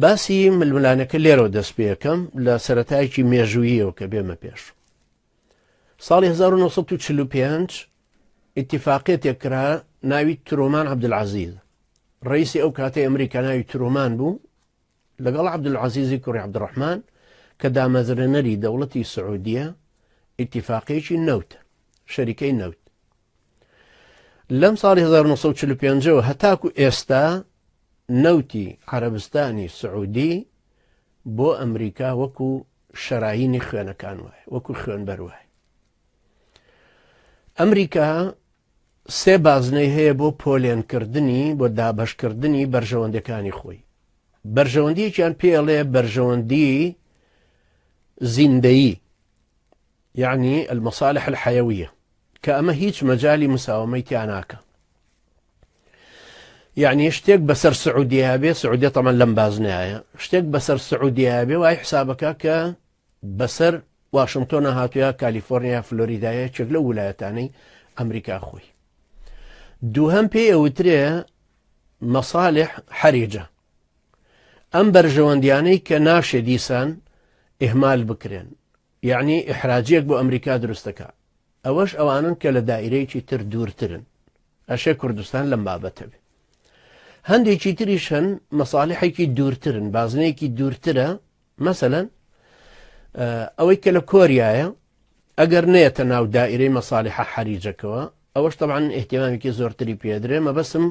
باسی ململانەکە لێرەوە دەست پێەکەم لە سەتایەکی مێژوویەوە کە بێمە پێش. ساڵی 1945 ئیتیفاقیەتێک کرا ناوی ترۆمان عەبدولعەزیز ڕئیسی ئەو کاتەی ئەمریکا ناوی ترۆمان بوو لەگەڵ عەبدولعەزیزی کوڕی عەبدولڕەحمان کە دامەزرێنەری دەوڵەتی سعودیە ئیتیفاقیەکی نەوت شەریکەی نەوت لەم ساڵی 1945ەوە هەتاکو ئێستا نەوتی عەرەبستانی سعودی بۆ ئەمریکا وەکو شەراینی خوێنەکان وایە وەکو خوێنبەر وایە ئەمریکا سێ بازنەی هەیە بۆ پۆلێنکردنی بۆ دابەشکردنی بەرژەوەندەکانی خۆی بەرژەوەندیەکیان پێڵێ بەرژەوەندی زیندەیی یعنی المصالح الحيوية کە ئەمە هیچ مەجای مساومەی تیاناکە یعنی شتێک بەسەر سعودیە بێ سعودیە تەمان لەم بازنایە شتێک بەسەر سعودیە بێ وای حسابەکە کە بەسەر واشنتۆنە هاتووە کالیفۆرنیا فلۆریدایە یەکێک لەو ولایەتانەی ئەمریکا خۆی دووهەم پێی ئەوترێ مەساڵح حەریجە ئەم بەرژەوەندیانەی کە ناشێ دیسان ئهمال بکرێن یعنی ئحراجیەک بۆ ئەمریکا دروستەکە ئەوەش ئەوانن کە لە دایرەیەکی تر دوورترن ئەشێ کوردستان لەم بابەتە بێ هەندێکی تریش هەن مەساڵحێکی دوورترن بازنەیەکی دوورترە مەسەلەن ئەوەی کە لە کۆریایە ئەگەر نێتە ناو دائرەی مەساالحە حەریجەکەوە ئەوەش طبعاان احتیمامێکی زۆرتری پێدرێ مەبەسم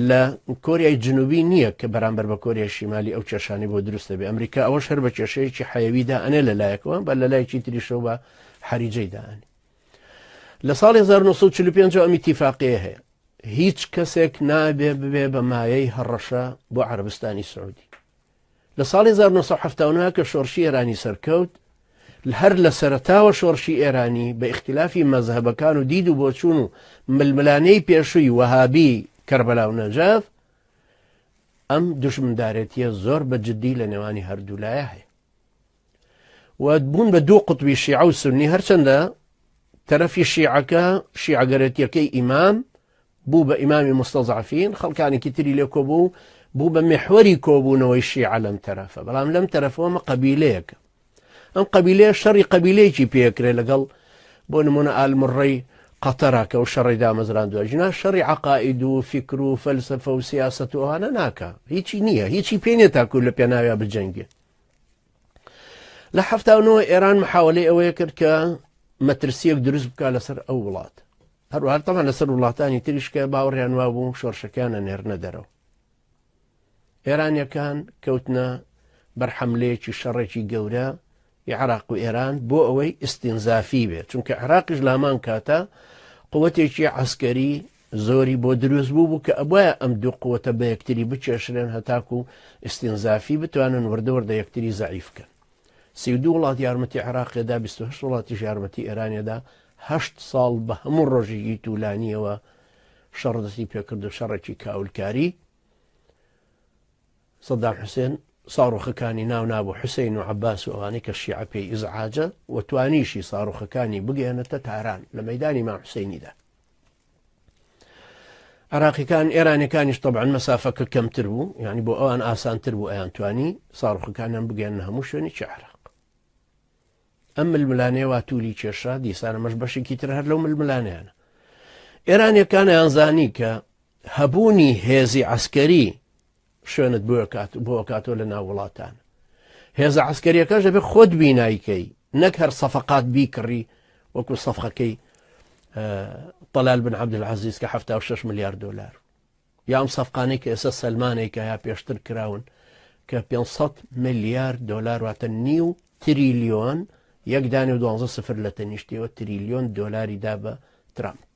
لە کۆریای جنوبی نییە کە بەرامبەر بە کۆریای شیمالی ئەو کێشانی بۆ دروستە بێ ئەمریکا ئەوەش هەر بە کێشەیەکی حەیەویدا ئەنێ لە لایەکەوە بە لە لایەکی تریشەوە بە حەریجەی دائەنێ لە ساڵی 1945 ئەم ئیتیفاقیە هەیە هیچ کەسێک نابێ ببێ بە مایەی هەڕەشە بۆ عەربستانی سعودی لە ساڵی 1970 کە شۆڕشی ئێرانی سەرکەوت، هەر لە سەرەتاوە شۆڕشی ئێرانی بە ئیختلافی مەزهەبەکان و دید و بۆچوون و ململانێی پێشووی وەهابی کەربەلا و نەجەف، ئەم دوژمندارێتیە زۆر بە جدی لە نێوانی هەردوولایە هەیە و بوون بە دوو قوتبی شیعە و سوننی هەرچەندە تەرەفی شیعەکە شیعەگەرێتیەکەی ئیمام بوو بە ئیمامی مستەزعفین خەڵکانێکی تری لێ کۆبوو بوو بە میحوەری کۆبوونەوەی شیعە لەم تەرەفە بەڵام لەم تەرەفەوە مە قەبیلەیەکە ئەم قەبیلەیە شەڕی قەبیلەیەکی پێکرێ لەگەڵ بۆ نمونە ئالمڕەی قەتەرا کە و شەڕی دامەزراندووە ژنا شەڕی عقاید و فیکر و فەلسەفە و سیاست و ئەوانە ناکە هیچی نییە هیچی پێ نیە تاکو لە پێناویا بجەنگێ لە 79 ئێران محاولەی ئەوەیە کرد کە مەترسیەک دروست بکە لەسەر ئەو وڵات هەروەها تەبعەن لەسەر وڵاتانی تریش کە باوەڕیان وابوو شۆرشەکەیان ئەنێرنە دەرەوە. ئێرانیەکان کەوتنە بەر حەملەیەکی شەڕێکی گەورە ی عراق و ئێران بۆ ئەوەی ئیستینزافی بێت چونکە عراقیش لامان کاتە قوتێکی عسکەری زۆری بۆ دروست بوو بوو کە ئەبواە ئەم دوو قوتە بە یەکتری بچێشرێن هەتاکو ئیستینزافی بتوانن وردە وردە یەکتری زەعیف بکەن. 32 وڵات یارمەتی عراقێدا 28 وڵاتیش یارمەتی ئێرانێدا هەشت ساڵ بە هەموو ڕۆژێکی تولانیەوە شەڕ دەستی پێکرد و شەڕێکی کاولکاری سەدام حوسێن ساڕۆخەکانی ناو نابوو حوسین و عباس و ئەوانەی کە شیعە پێی ئیزعاجە و توانیشی ساڕۆخەکانی بگەێنێتە تاران لە مەدانی مام حوسینیدا عراقیەکان ئێرانەکانیش طبعا مەسافەکە کەمتر بوو یعنی بۆ ئەوان ئاسانتر بوو ئەیان توانی ساڕۆخەکانیان بگەێنە هەموو شوێنێکی عراق ئەم ململانێ وا تولی کێشا، دیسان ئەمەش بەشێکی تر هەر لەو ململانێیانە. ئێرانیەکان ئەیانزانی کە هەبوونی هێزی عەسکەری شوێنت بۆ کاتۆ لە ناو وڵاتان. هێزە عەسکەریەکەش دەبێت خۆت بینایکەی نەک هەر سەفقات بیکڕی وەکو سەفقەکەی طلال بن عەبدولعەزیز کە 76 ملیار دۆلار. یا ئەم سەفقانەی کە ئێستا سەلمانێکە یا پێشتر کراون کە 500 ملیار دۆلار واتە نیو تریلیۆن یەک دانێ و دوانزە سفر لە تەنیشتیەوە تریلیۆن دۆلاری دا بە ترامپ.